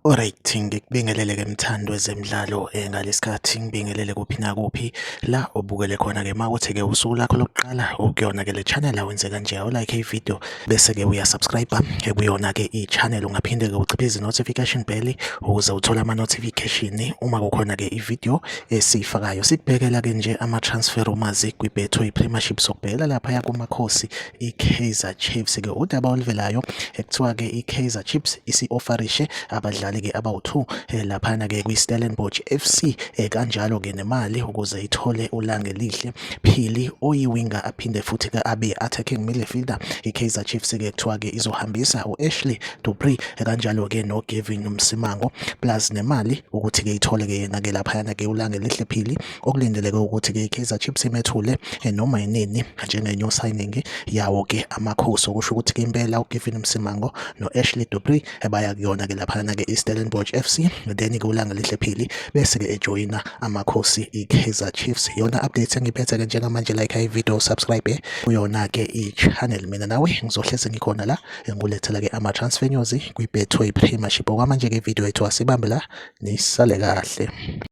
Alright, ngikubingelele-ke mthandi wezemidlalo ngalesikhathi ngibingelele kuphi nakuphi la obukele khona-ke uma kuthi-ke usuku lakho lokuqala ukuyona-ke le channel awenze kanje awulike i-video bese-ke uyasubscribe kuyona-ke i-channel. Ungaphinde-ke uciphize i-notification bell ukuze uthole ama-notification uma kukhona-ke i-video esiyifakayo. Sikubhekela-ke nje ama-transfer rumors kwi-Betway Premiership, sokubhekela laphaya kuMakhosi i-Kaizer Chiefs-ke udaba oluvelayo ekuthiwa-ke i-Kaizer Chiefs isi-ofarishe abadlali-ke abawu-2 laphana-ke kwi-Stellenbosch FC kanjalo-ke nemali ukuze ithole uLangelihle Phili oyiwinga aphinde futhi-ke abe attacking midfielder. I-Kaizer Chiefs-ke kuthiwa-ke izohambisa u-Ashley Dupree kanjalo-ke noGavin Msimango plus nemali ukuthi-ke ithole-ke yena-ke laphayana-ke uLangelihle Phili, okulindeleke ukuthi-ke i-Kaizer Chiefs imethule noma yinini njenge-new signing yawo-ke Amakhosi. Okusho ukuthi-ke impela uGavin Msimango no-Ashley Dupree baya kuyona-ke laphayana-ke i-Stellenbosch FC, then-ke uLangelihle Phili bese-ke ejoyina Amakhosi i-Kaizer Chiefs. Iyona update engiphethe-ke njengamanje. Like i-video, subscribe kuyona-ke i-channel. Mina nawe ngizohlezi ngikhona la ngilethela-ke ama-transfer news kwi-Betway Premiership. Okwamanje-ke ividiyo yethu asibambe la, nisale kahle.